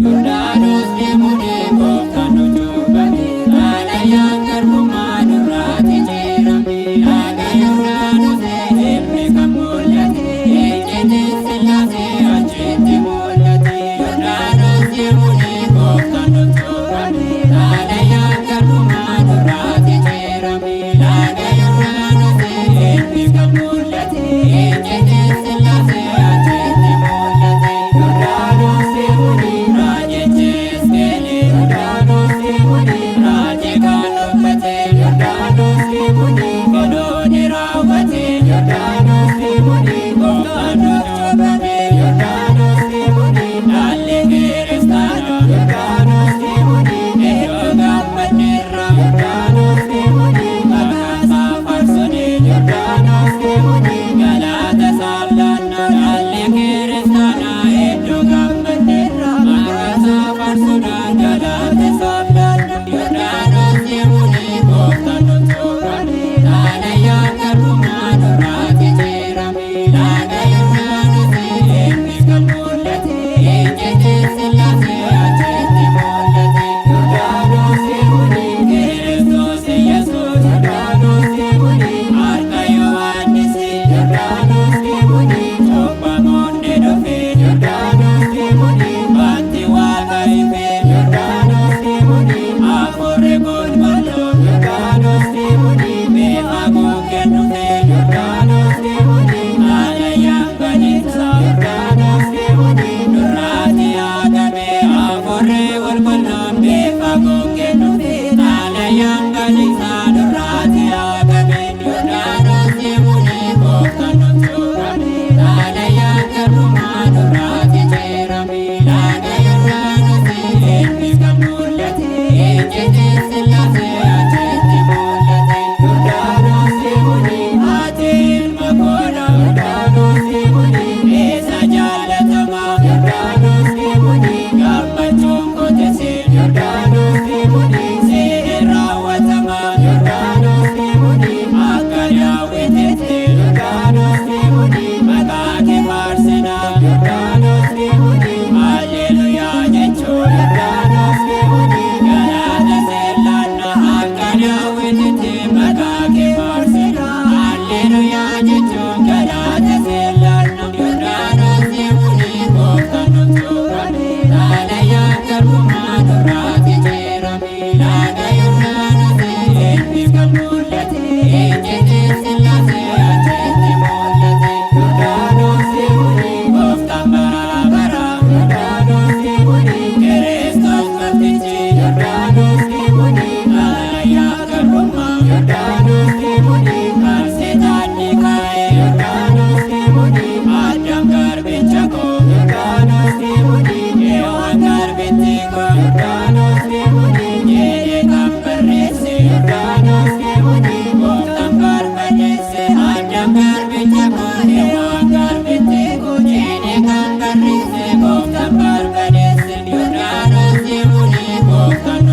Yordaanos deemuunee gooftaan nu cuuphame, xalayaan garbummaa nurraati ceerame. Laga Yordaanos ilmi kan mul'ate, icciitiin Sillaasee achitti mul'ate. Yordaanos deemuunee gooftaan nu cuuphame, xalayaan garbummaa nurraati ceerame. Laga Yordaanos ilmi kan mul'ate, icciitiin Sillaasee achitti mul'ate. Yordaanos deemuunee raajichi Hisqi'eel, Yordaanos deemuunee raajii kan dubbate, Yordaanos deemuunee oduu ni raawwate, Yordaanos deemuunee gooftaan nuuf cuuphame, Yordaanos deemuunee dhaalli kiristaana, Yordaanos deemuunee iddoo gammadneerra, Yordaanos deemuunee maqaa isaa faarsuunee, Yordaanos deemuunee galata isaaf laanna, dhaalli kiristaana iddoo gammadneerra, maqaa isaa faarsuudhaan galata isaaf laanna. Yordaanos deemuunee gooftaan nuuf cuuphame, xalayaan garbummaa nurraati ceerame. Laga Yordaanos ilmi kan mul'ate, icciitiin Sillaasee achitti mul'ate. Yordaanos deemuunee Kiristoos Yesuus, Yordaanos deemuunee harka Yohaannis, Yordaanos deemuunee cuuphamoonni dhufe, Yordaanos deemuunee bakki Waaqa ife, Yordaanos deemuunee hafuurri qulqulluun, Yordaanos deemuunee bifa gugeen dhufe, Yordaanos deemuunee xalayaan badiisa, Yordaanos deemuunee nurraati haqame, hafuurri qulqulluun bifa gugeen dhufe, xalayaan badiisa nurraati haqame. Yordaanos deemuunee gooftaan nuuf cuuphame, xalayaan garbummaa nurraati ceerame. Laga Yordaanos ilmi kan mul'ate, icciitiin Sillaasee achitti mul'ate. Yordaanos deemuunee ati ilma koodha, Yordaanos deemuunee isa jaallatama, Yordaanos deemuunee gammachuun kootisi, Yordaanos deemuunee si'in raawwatama, Yordaanos deemuunee akka Daawititti, Yordaanos deemuunee maqaa kee faarsina, Yordaanos deemuunee Alleluuyaa jechuun, Yordaanos deemuunee galata seellaanna, akka Daawititti maqaa kee faarsina, Alleluuyaa jechuun galata seellaanna. Yordaanos deemuunee gooftaan nuuf cuuphame, xalayaan garbummaa nurraati ceerame. Laga Yordaanos ilmi kan mul'ate, icciitiin Sillaasee achitti mul'ate. Yordaanos deemuunee gooftaan bara bara, Yordaanos deemuunee Kiristoos gooftichi, Yordaanos deemuunee xalayaa garbummaa, Yordaanos deemuunee kan seexanni kaa'e, Yordaanos deemuunee Addaam garbicha koo, Yordaanos deemuunee Hewaan garbittii koo, Yordaanos deemuunee jedhee kan barreesse, Yordaanos deemuunee gooftaan barbadeesse, Addaam garbicha koo, Hewaan garbittii koo jedhee kan barreesse, gooftaan barbadeesse. Yordaanos deemuunee gooftaan